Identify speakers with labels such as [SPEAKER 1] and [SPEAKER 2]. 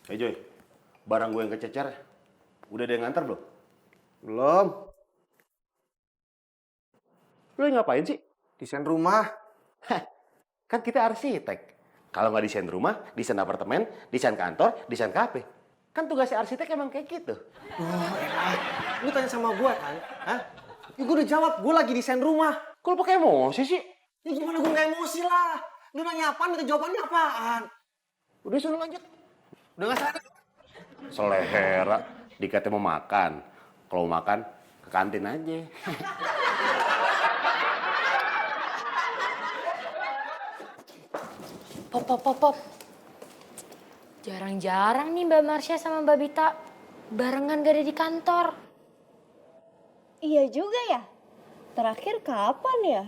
[SPEAKER 1] Hey Joy, barang gue yang kececer, udah ada yang nganter belum? Belum. Lu yang ngapain sih?
[SPEAKER 2] Desain rumah.
[SPEAKER 1] Kan kita arsitek. Kalau nggak desain rumah, desain apartemen, desain kantor, desain kafe. Kan tugasnya arsitek emang kayak gitu.
[SPEAKER 2] Oh elah, lu tanya sama gua kan? Hah? Ya gua udah jawab, gua lagi desain rumah.
[SPEAKER 1] Kok lu pakai emosi sih?
[SPEAKER 2] Ya gimana gua nggak emosi lah? Lu nanya apaan, minta jawabannya apaan?
[SPEAKER 1] Udah suruh lanjut.
[SPEAKER 2] Udah nggak sadar?
[SPEAKER 1] Selera, dikatanya mau makan. Kalau mau makan, ke kantin aja.
[SPEAKER 3] Pop. Jarang-jarang nih Mbak Marsha sama Mbak Bita barengan gak ada di kantor.
[SPEAKER 4] Iya juga ya. Terakhir kapan ya?